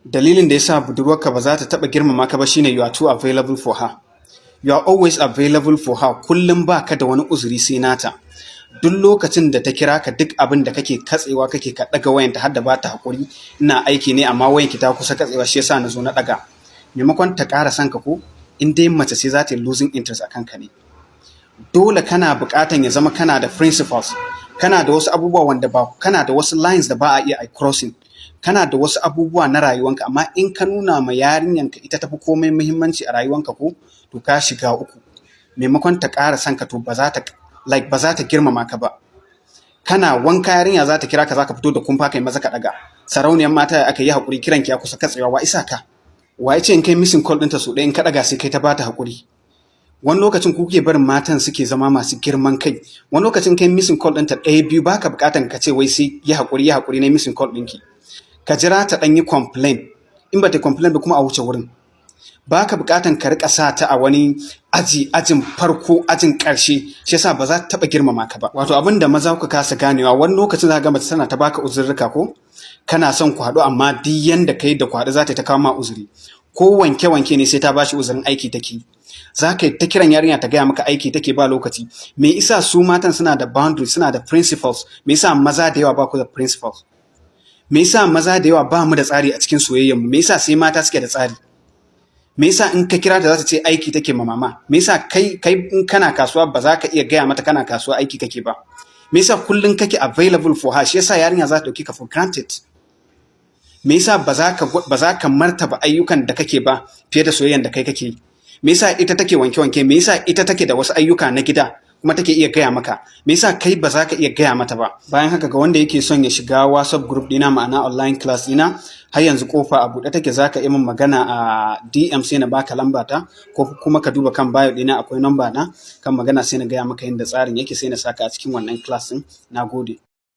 Dalilin da yasa budurwarka ba za ta taɓa girmama ka ba shine you are too available for her. You are always available for her. Kullum ba ka da wani uzuri sai nata. Duk lokacin da ta kira ka, duk abin da kake katsewa kake ka ɗaga wayanta, har da ba ta haƙuri, "Ina aiki ne, amma wayanki ta kusa katsewa, shi yasa na zo na ɗaga." Maimakon ta ƙara son ka ko, in dai mace ce, za ta yi losing interest a kanka ne. Dole kana buƙatan ya zama kana da principles, kana da wasu abubuwa wanda ba, kana da wasu lines da ba a iya crossing, kana da wasu abubuwa na rayuwanka. Amma in ka nuna ma yarinyanka ita tafi komai muhimmanci a rayuwanka ko, to ka shiga uku. Maimakon ta ƙara son ka, to ba za ta like ba za ta girmama ka ba. Kana wanka yarinya za ta kira ka, za ka fito da kumfa, kai maza ka ɗaga. "Sarauniyar mata, aka yi haƙuri, kiranki ya kusa katsewa." Wa isa ka? Wa ya ce in kai missing call ɗinta sau ɗaya, in ka ɗaga, sai kai ta bata haƙuri? Wani lokacin ku kuke barin matan suke zama masu girman kai. Wani lokacin kai missing call ɗinta ɗaya, biyu, baka buƙatan ka ce wai sai "Yi haƙuri, yi haƙuri, na missing call ɗinki." Ka jira ta ɗan yi complain. In ba ta complain ba kuma, a wuce wurin. Baka buƙatan ka riƙa sa ta a wani aji, ajin farko, ajin ƙarshe. Shi yasa ba za ta taɓa girmama ka ba. Wato abin da maza kuka kasa ganewa, wani lokacin za ka ga mace tana ta baka uzurruka ko kana son ku haɗu, amma duk yanda kai da ku haɗu, za ta ta kawo ma uzuri. Ko wanke wanke ne, sai ta bashi uzurin aiki take. Za ka yi ta kiran yarinya, ta gaya maka aiki take, ba lokaci. Me isa su matan suna da boundaries, suna da principles? Me yasa maza da yawa ba ku da principles? Me yasa maza da yawa ba mu da tsari a cikin soyayyar mu? Me yasa sai mata suke da tsari? Me yasa in ka kira ta, za ta ce aiki take ma mama? Me yasa kai in kana kasuwa, ba za ka iya gaya mata kana kasuwa, aiki kake ba? Me yasa kullun kake available for her? Shi yasa yarinya za ta dauki ka for granted. Me yasa ba za ka martaba ayyukan da kake ba fiye da soyayyan da kai kake yi? Me yasa ita take wanke wanke? Me yasa ita take da wasu ayyuka na gida kuma take iya gaya maka? Me yasa kai ba za ka iya gaya mata ba? Bayan haka, ga wanda yake son ya shiga WhatsApp group dina, ma'ana online class dina, har yanzu kofa a buɗe take. Za ka yi min magana a DM, sai na baka lamba ta, ko kuma ka duba kan bio dina, akwai number na. Kan magana, sai na gaya maka yadda tsarin yake, sai na saka a cikin wannan class din. Nagode.